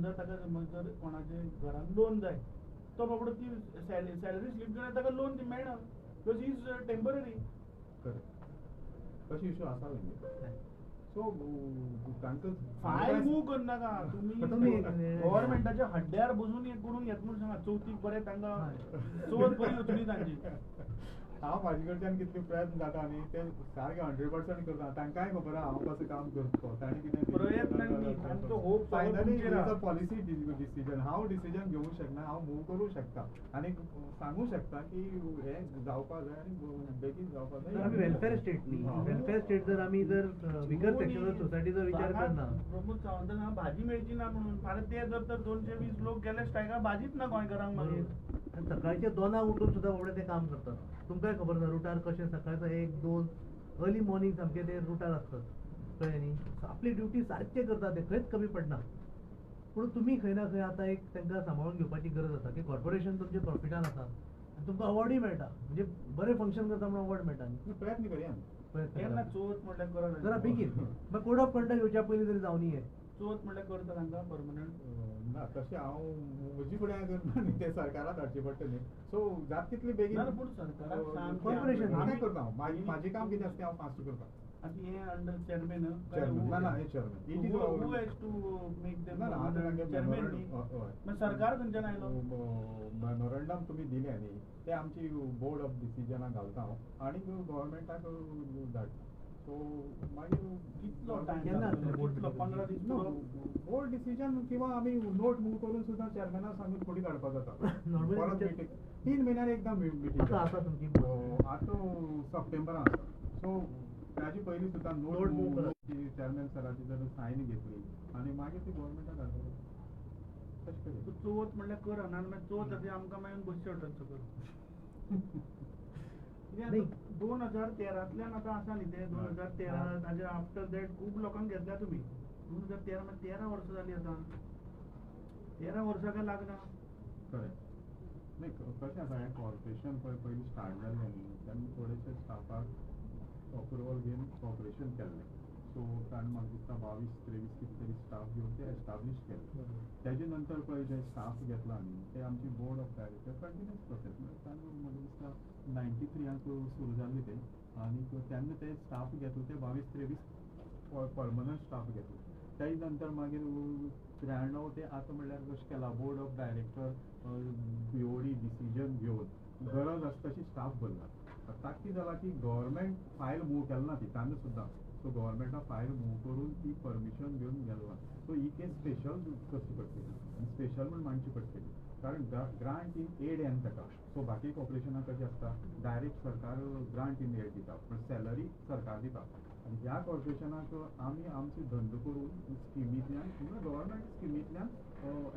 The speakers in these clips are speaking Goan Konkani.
समजा ताका समज जर कोणाचे घरान लोन जाय तो बाबडो ती सॅलरी स्लीप घेवन ताका लोन ती मेळना because he is temporary. Correct, तशी इशू आसा तेंगे. सो तांकां फायल मूव करनाका तुमी, गव्हर्मेंटाच्या हड्ड्यार बसून एक करून घेत म्हणून सांगा. चवथीक बरें तांकां चवथ बरी वचुनी तांची. हांव म्हाजे कडच्यान कितले प्रयत्न जाता न्ही ते सारके 100% करता. तांकांय खबर आहा हांव कसो काम करता, तांणी कितें प्रयत्न hope. Finally it's a policy decision. हांव डिसिजन घेवंक शकना, हांव मूव करूं शकता आनी सांगू शकता की हें जावपा जाय आनी बेगीन जावपा जाय. आमी वेलफेअर स्टेट न्ही, वेलफेअर स्टेट जर आमी जर बिगर सेक्शन ऑफ सोसायटीचो विचार करना, प्रमोद सावंत भाजी मेळची ना म्हणून फाल्यां ते जर तर 220 लोक गेले स्ट्रायकाक, भाजीच ना गोंयकारांक. मागीर सकाळचे 2 उठून सुद्दां बाबडे ते काम करतात. तुमकांय खबर ना रुटार कशें सकाळचो 1-2 अर्ली मॉर्निंग सामके ते रुटार आसतात, कळ्ळें न्ही. आपली ड्युटी सारके करतात ते, खंयच कमी पडना. पूण तुमी खंय ना खंय आतां एक तांकां सांबाळून घेवपाची गरज आसा की कॉर्पोरेशन तुमचें प्रॉफिटान आसा आनी तुमकां अवॉर्डूय मेळटा, म्हणजे बरें फंक्शन करता म्हणून अवॉर्ड मेळटा न्ही. प्रयत्न करया केन्ना चवथ म्हटल्यार करा जरा बेगीन, मागीर कोड ऑफ कंडक्ट येवच्या पयलीं तरी जावनी हें. चवथ म्हटल्यार करता तांकां परमनंट ना तशें हांव म्हजी फुडें करना न्ही, तें सरकाराक धाडचें पडटलें. सो जाता तितली बेगीन पूण सरकाराक कॉर्पोरेशन हांव करता. म्हाजें काम कितें आसा तें हांव फास्ट करता. आतां हें अंडर चेअरमॅन ना ना हें chairman who has to make them ना आतां तांगे चेअरमॅन न्ही, सरकार खंयच्यान आयलो. मेमोरंडम तुमी दिलें न्ही तें आमची बोर्ड ऑफ डिसिजनाक घालता हांव आनी गव्हर्मेंटाक धाडटा. सो मागीर कितलो टायम कितलो 15 दीस बोर्ड डिसिजन किंवा आमी नोट मूव करून सुद्दां चेअरमॅनाक सांगून फुडें काडपाक जाता. परत मिटींग 3 म्हयन्यार एकदां मिटींग आसा तुमची, आतां सप्टेंबरान आसा. सो ताजे पयलीं सुद्दां नोट मूव चेअरमॅन सराची जर सायन घेतली आनी मागीर ती गव्हर्मेंटाक घालता. तशें करूं. चवथ म्हणल्यार करा ना मागीर चवथ जाता आमकां मागीर बसचें पडटलें सकयल. 2013 आतां आसा न्ही ते 2013 ताजे आफ्टर that खूब लोकांक घेतल्या तुमी. 2013 म्हणजे 13 वर्सां जालीं आतां, 13 वर्सां काय लागना. करेक्ट. न्ही कशें आसा हें कॉर्पोरेशन पळय पयलीं स्टार्ट जाल्लें न्ही तेन्ना थोडेशे स्टाफाक अप्रुवल घेवन कॉर्पोरेशन केल्लें. सो ताणें म्हाका दिसता 22-23 कितें तरी स्टाफ घेवन ते एस्टाब्लीश केले. तेजे नंतर पळय जे स्टाफ घेतला न्ही ते आमची board of director continuous process म्हळ्यार ताणें म्हाका दिसता 93 सुरू जाल्लें तें आनी तेन्ना ते स्टाफ घेतलो ते 22-23 परमनंट स्टाफ घेतलो. तेजे नंतर मागीर 93 ते आतां म्हणल्यार कशें केलां board of director BOD decision घेवन गरज आसा तशी स्टाफ भरला. ताकी जाला की गव्हर्मेंट फायल मूव केला ना ती तान्ना सुद्दां. सो गव्हर्मेंटान फायल मूव करून ती परमिशन घेवन गेला. सो ही केस स्पेशल करची पडटली आनी स्पेशल म्हूण मांडची पडटली, कारण ग्रांट इन एड येना ताका. सो बाकी कॉर्पोरेशनां कशें आसता डायरेक्ट सरकार ग्रांट इन एड दिता पण सॅलरी सरकार दिता. आनी ह्या कॉर्पोरेशनाक आमी आमचे धंदो करून स्किमींतल्यान म्हणल्यार गव्हर्मेंट स्किमींतल्यान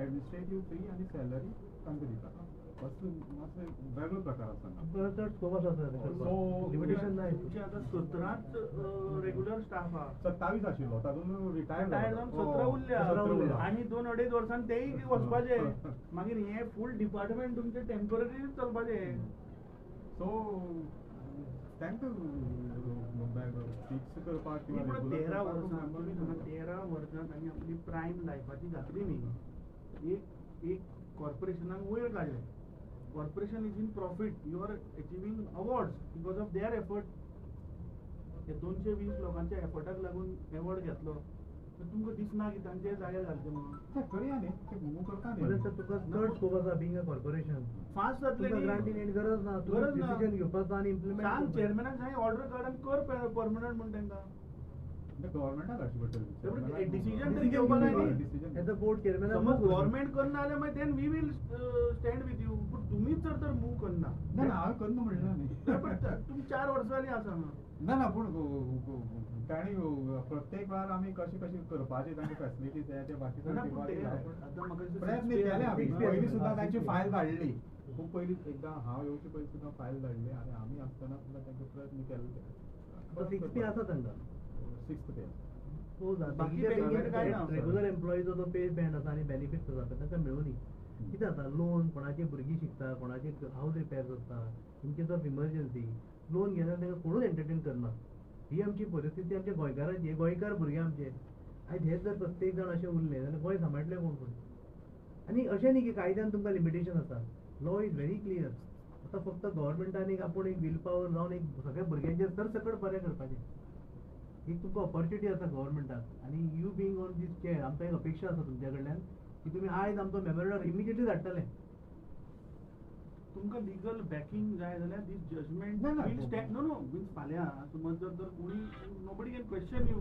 एडमिनिस्ट्रेटीव फी आनी सॅलरी तांकां दिता. असो मातसो वेगळो प्रकार आसा. चड स्कोप आसा सर, लिमिटेशन ना. तुमचे आतां 17 रेगुलर स्टाफ आहा, 27 आशिल्लो तातूंत रिटायर जावन 17 उरल्या आनी 2-2.5 वर्सान तेय वचपाचे. मागीर हें फूल डिपार्टमेंट तुमचें टेम्पररी चलपाचें. सो तांकां फिक्स करपाक किंवा 13 वर्सां 13 वर्सां तांणी आपली प्रायम लायफाची घातली न्ही. एक एक कॉर्पोरेशनाक वयर काडलें. Corporation is in profit, you are achieving awards because of their effort. हे 220 लोकांच्या एफर्टाक लागून एवॉर्ड घेतलो तर तुमकां दिसना की तांचे जाग्यार घालचें म्हणून. करूया न्ही ते मूव करता न्ही. तुका चड स्कोप आसा बीइंग अ कॉर्पोरेशन. फास्ट जातलें, ग्रांट इन एड गरज ना, गरज ना. डिसिजन घेवपाचो आनी इम्प्लिमेंट. सांग चेअरमॅनाक सांग ऑर्डर काड आनी कर परमनंट म्हूण तांकां. गव्हर्मेंटाक धाडचें पडटलें डिसिजन तरी घेवपा जाय न्ही. एज अ बोर्ड चेअरमॅन समज गव्हर्मेंट करना जाल्यार मागीर then we will stand with you. पूण तुमीच जर तर मूव करना. ना ना हांवें करना म्हणलें न्ही. पण तुमी 4 वर्सां जालीं आसा. ना ना पूण तांणी प्रत्येक वेळार आमी कशें कशें करपाचें तांकां फॅसिलिटीज जाय ते बाकी प्रयत्न केले आमी. पयलीं सुद्दां तांची फायल धाडली खूब पयलीं, एकदां हांव येवचे पयलीं सुद्दां फायल धाडली आनी आमी आसतना सुद्दां तांकां प्रयत्न केले. 6 पे आसा तांकां, 6 पे. रेगुलर एम्प्लॉईजो जो पे बँड आसा आनी बेनिफिट्स आसा तांकां मेळुनी. कितें जाता लोन कोणाची भुरगीं शिकता, कोणाचे हावज रिपेर्स आसता, in case of emergency loan घेतल्यार तांकां कोणूच एंटरटेन करना. ही आमची परिस्थिती आमच्या गोंयकारांची, गोंयकार भुरगे आमचे. आयज हे जर प्रत्येक जाण अशें उरले जाल्यार गोंय सांबाळटले कोण? पूण आनी अशें न्ही की कायद्यान तुमकां लिमिटेशन आसा. Law is very clear. आतां फक्त गव्हर्मेंटान एक आपूण एक will power जावन एक सगळ्या भुरग्यांचेर सरसकट बरें करपाचें एक तुमकां ऑपॉर्च्युनिटी आसा गव्हर्मेंटाक. आनी you being on this chair, आमकां एक अपेक्षा आसा तुमच्या कडल्यान की तुमी आयज आमचो मेमोरेंडम इमिजिएटली धाडटले. तुमकां लिगल बॅकिंग जाय जाल्यार this judgment will stand. No no means फाल्यां समज जर तर कोणी nobody can question you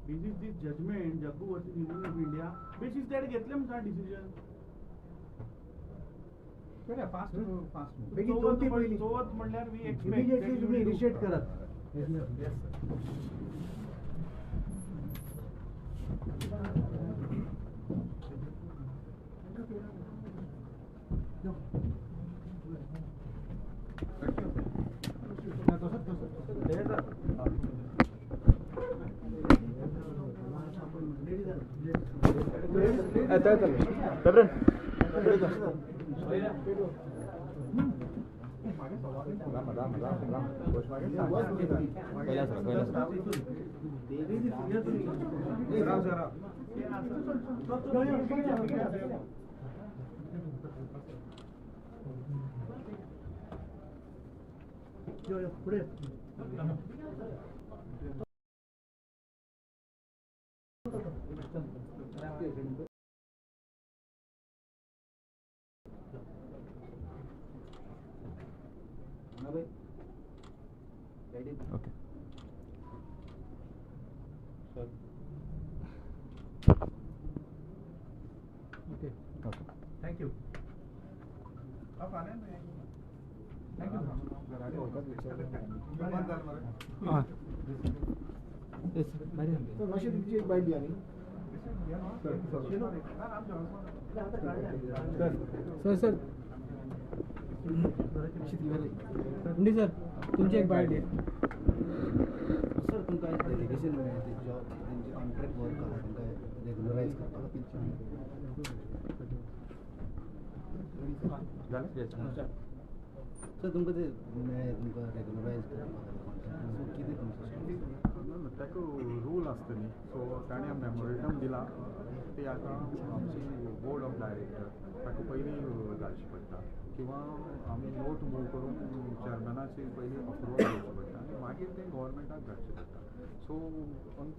basis this judgment Jaggu versus Union of India basis that घेतले म्हणटा डिसिजन. फास्ट फास्ट चवथ म्हणल्यार we immediately तुमी इनिशिएट करात. Okay. Okay. Okay. Thank you. Thank you. Yes, sir sir sir तुमची एक बायट. सर तुमकां डेलिगेशन मेळ्ळें ते जॉब तेंचे कॉन्ट्रॅक्ट वर्क आहा तांकां रेगुलरायज करपाक. सर तुमकां ते मेळ्ळें तुमकां रेगुलरायज करपाक कॉन्ट्रॅक्ट, सो कितें तुमचो ताका रूल आसता न्ही, सो ताणें मेमोरेंडम दिला ते आतां आमची बोर्ड ऑफ डायरेक्टर ताका पयलीं घालची पडटा किंवा आमी नोट मूव करून चेअरमॅनाची पयलीं अप्रुवल घेवचें पडटा आनी मागीर तें गव्हर्मेंटाक धाडचें पडटा. सो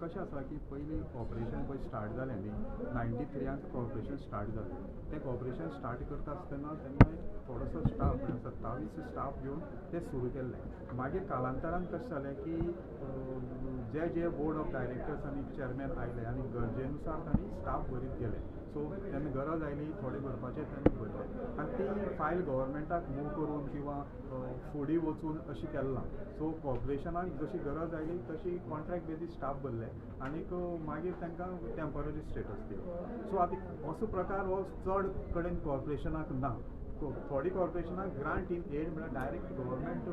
कशें आसा की पयलीं कॉर्पोरेशन पळय स्टार्ट जालें न्ही 93 कॉर्पोरेशन स्टार्ट जालें. तें कॉर्पोरेशन स्टार्ट करता आसतना तेन्ना एक थोडोसो स्टाफ म्हळ्यार 27 स्टाफ घेवन तें सुरू केल्लें. मागीर कालांतरान कशें जालें की जे जे बोर्ड ऑफ डायरेक्टर्स आनी चेअरमॅन आयले आनी गरजेनुसार तांणी स्टाफ भरीत गेले. सो तेन्ना गरज आयली थोडे भरपाचे तेन्ना भरले आनी ती फायल गव्हर्मेंटाक मूव करून किंवा फुडें वचून अशें केलें ना. सो कॉर्पोरेशनाक जशी गरज आयली तशी कॉन्ट्रॅक्ट बेजीस स्टाफ भरले आनीक मागीर तांकां टेम्पररी स्टेटस दिलो. सो आतां असो प्रकार हो चड कडेन कॉर्पोरेशनाक ना. थोडी कॉर्पोरेशनाक ग्रांट इन एड म्हळ्यार डायरेक्ट गव्हर्मेंट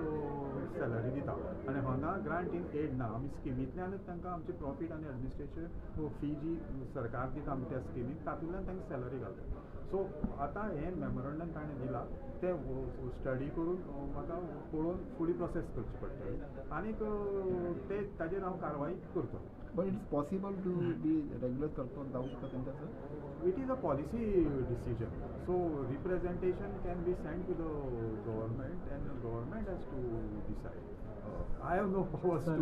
सॅलरी दिता आनी हांगा ग्रांट इन एड ना. आमी स्किमींतल्यानच तांकां आमची प्रॉफीट आनी एडमिनिस्ट्रेशन फी जी सरकार दिता आमी त्या स्किमीक तातूंतल्यान तांकां सॅलरी घालता. सो आतां हें मेमोरंडम ताणें दिलां तें स्टडी करून म्हाका पळोवन फुडें प्रोसेस करची पडटली आनीक ते ताजेर हांव कारवाय करतलो. But it is possible to be regular करपाक जावंक शकता तेंकां sir? It is a policy decision. So representation can be sent to the government and the government has to decide. I have no powers to.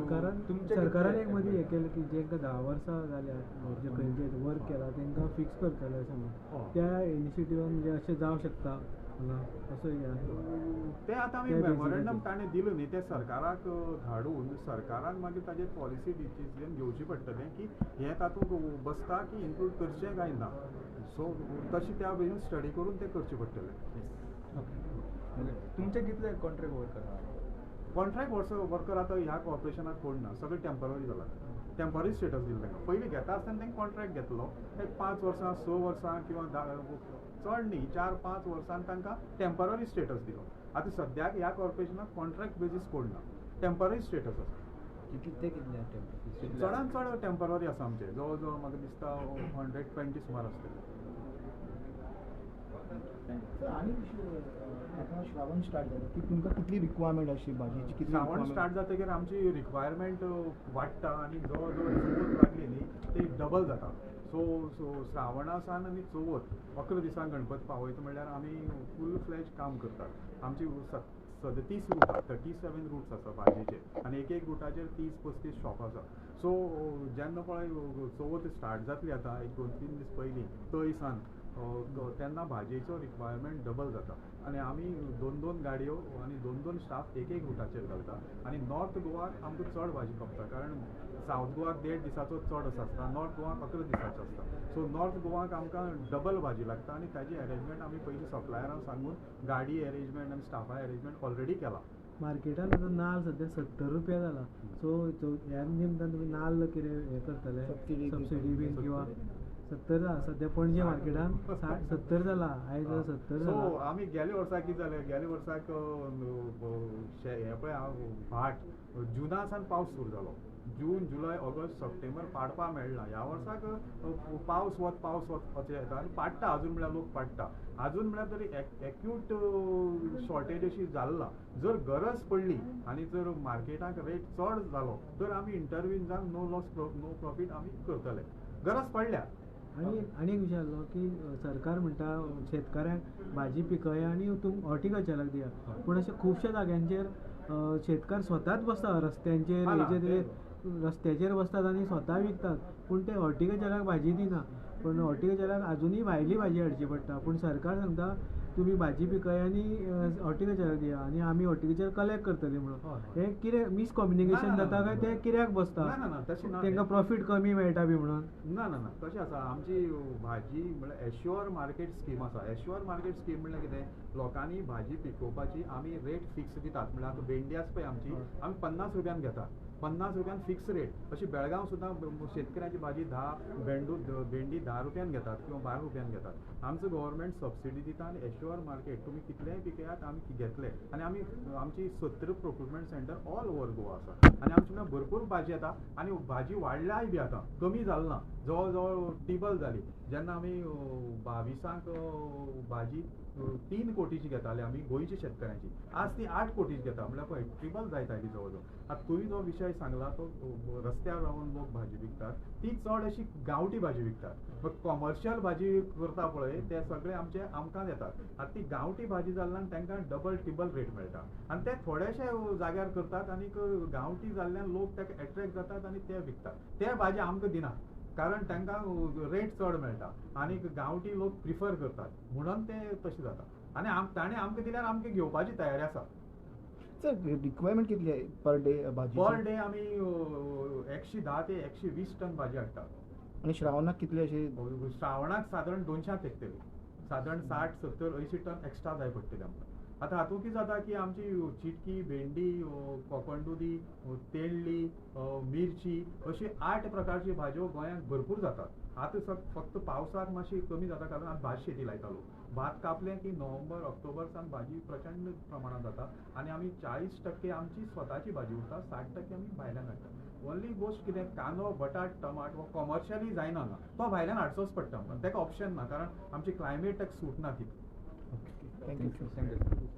सरकारान एक मदीं हें केलें की जेंकां 10 वर्सां जाल्या जे खंयचे वर्क केलां तेंकां फिक्स करतले अशें म्हणून त्या इनिशिएटिवान म्हणजे अशें जावं शकता असो तें आतां आमी मेमोरेंडम ताणें दिलें न्ही तें सरकाराक धाडून सरकारान मागीर ताजेर पॉलिसी डिसिजन घेवचें पडटलें की हें तातूंत बसता की इन्क्लूड करचें काय ना. सो तशें त्या भशेन स्टडी करून तें करचें पडटलें. तुमचे कितले कॉन्ट्रॅक्ट वर्कर आहा? कॉन्ट्रॅक्ट वर्कर आतां ह्या कॉर्पोरेशनाक कोण ना, सगळे टेम्पररी जाला. टेम्पररी स्टेटस दिलें तांकां. पयलीं घेता आसतना तांकां कॉन्ट्रॅक्ट घेतलो एक 5 वर्सां 6 वर्सां किंवा चड न्ही 4-5 वर्सां तांकां टेम्पररी स्टेटस दिलो. आतां सद्याक ह्या कॉर्पोरेशनाक कॉन्ट्रॅक्ट बेजीस कोण ना, टेम्पररी स्टेटस आसा. कितले कितले चडान चड टेम्पररी आसा आमचे जवळ जवळ म्हाका दिसता 120 सुमार आसतले. सर आनी आतां श्रावण स्टार्ट जाता की तुमकां कितली रिक्वायरमेंट अशी भाजयेची? कितली श्रावण स्टार्ट जातकीर आमची रिक्वायरमेंट वाडटा आनी जवळ जवळ चवथ लागली न्ही ती डबल जाता. सो सो श्रावणा सान आमी चवथ 11 दिसांक गणपती पावयता म्हणल्यार आमी फूल फ्लॅज काम करतात. आमची 37 रूट, 37 रूट्स आसा भाजयेचे आनी एक एक रुटाचेर 30-35 शॉप आसा. सो जेन्ना पळय चवथ स्टार्ट जातली आतां एक 2-3 दीस पयलीं तय सान तेन्ना भाजयेचो रिक्वायरमेंट डबल जाता आनी आमी 2-2 गाडयो आनी 2-2 स्टाफ एक एक रुटाचेर घालता. आनी नॉर्थ गोवाक आमकां चड भाजी खपता, कारण सावथ गोवाक 1.5 दिसाचो चड असो आसता, नॉर्थ गोवाक 11 दिसाचो आसता. सो नॉर्थ गोवाक आमकां डबल भाजी लागता आनी ताजी एरेंजमेंट आमी पयलीं सप्लायरांक सांगून गाडी एरेंजमेंट आनी स्टाफा एरेंजमेंट ऑलरेडी केला. मार्केटान आतां नाल्ल सद्या 70 रुपया जाला. सो ह्या निमतान तुमी नाल्ल कितें हें करतले, सबसिडी बीन किंवा 70 जाला सद्या पणजे मार्केटान 60-70 जाला, आयज 70 जाला. सो आमी गेल्या वर्साक कितें जालें, गेल्या वर्साक हें पळय भाट जुना सावन पावस सुरू जालो, जून जुलय ऑगस्ट सप्टेंबर पाडपा मेळना. ह्या वर्साक पावस वत पावस वत अशें येता आनी पाडटा आजून, म्हळ्यार लोक पाडटा आजून, म्हळ्यार तरी एक्यूट शॉर्टेज अशी जाल ना. जर गरज पडली आनी जर मार्केटाक रेट चड जालो तर आमी इंटरवीन जावन नो लॉस नो प्रॉफीट आमी करतले, गरज पडल्या. आनी आनी एक विशय आसलो की सरकार म्हणटा शेतकाऱ्यांक भाजी पिकया आनी तुम हॉर्टिकल्चराक दिया, पूण अशें खुबश्या जाग्यांचेर शेतकार स्वताच बसता रस्त्यांचेर, हेजेर रस्त्याचेर बसतात आनी स्वता विकतात, पूण ते हॉर्टिकल्चराक भाजी दिना. पूण हॉर्टिकल्चराक आजुनूय भायली भाजी हाडची पडटा, पूण सरकार सांगता तुमी भाजी पिकया आनी हॉर्टिकल्चराक दिया आनी आमी हॉर्टिकल्चर कलेक्ट करतली म्हणून. हें कितें मिसकम्युनिकेशन जाता काय ते कित्याक बसता, तांकां प्रॉफीट कमी मेळटा बी म्हणून? ना ना ना, तशें आसा. आमची भाजी म्हळ्यार एश्युअर मार्केट स्कीम आसा. एश्युअर मार्केट स्कीम म्हणल्यार कितें, लोकांनी भाजी पिकोवपाची आमी रेट फिक्स दितात. म्हणल्यार आतां भेंडी आसा पळय आमची, आमी 50 रुपयान घेतात, 50 रुपयान फिक्स रेट. अशी बेळगांव सुद्दां शेतकऱ्याची भाजी 10 भेंडी 10 रुपयान घेतात किंवा 12 रुपयान घेतात. आमचो गव्हर्मेंट सबसिडी दिता आनी एश्युअर मार्केट तुमी कितलेंय पिकयात आमी घेतले. आनी आमी आमची 70 procurement centre all over Goa आसा आनी आमचे कडेन भरपूर भाजी येता आनी भाजी वाडल्याय बी आतां कमी जाल ना, जवळ जवळ टिबल जाली. जेन्ना आमी 22 भाजी 3 कोटीची घेताले आमी गोंयच्या शेतकऱ्यांची, आज ती 8 कोटीची घेता, म्हणल्यार पळय ट्रिबल जायत आयली जवळ जवळ. आतां तुवें जो विशय सांगला तो रस्त्यार रावन लोक भाजी विकतात ती चड अशी गांवठी भाजी विकतात, बट कॉमर्शियल भाजी करता पळय ते सगळे आमचे आमकां येतात. आतां ती गांवठी भाजी जाल्ल्यान तांकां डबल टिबल रेट मेळटा आनी ते थोडेशे जाग्यार करतात आनी गांवठी जाल्ल्यान लोक ताका एट्रेक्ट जातात आनी ते विकतात. ते भाजी आमकां दिना कारण तांकां रेट चड मेळटा आनी गांवठी लोक प्रिफर करतात म्हणून ते तशें जाता. आनी ताणें आमकां दिल्यार आमकां घेवपाची तयारी आसा. सर रिक्वायरमेंट कितली पर डे भाजी? पर डे आमी 110 ते 120 टन भाजी हाडटा. आनी श्रावणाक कितले अशे? श्रावणाक सादारण 200 तेकतली, सादारण 60, 70, 80 टन एक्स्ट्रा जाय पडटली आमकां. आतां हातूंत कितें जाता की आमची चिटकी, भेंडी, कोकणदुदी, तेंडली, मिरची अशी 8 प्रकारची भाजयो गोंयांत भरपूर जातात. आतां फक्त पावसाक मातशी कमी जाता कारण आतां भात शेती लायता लोक. भात कापलें की नोव्हेंबर ऑक्टोबर सावन भाजी प्रचंड प्रमाणांत जाता आनी आमी 40% आमची स्वताची भाजी उरता, 60% आमी भायल्यान हाडटा. ओन्ली गोश्ट कितें कांदो, बटाट, टमाट हो कॉमर्शियली जायना हांगा, तो भायल्यान हाडचोच पडटा आमकां, ताका ऑप्शन ना कारण आमची क्लायमेट ताका सूट ना तितली. Thank you. Thank you.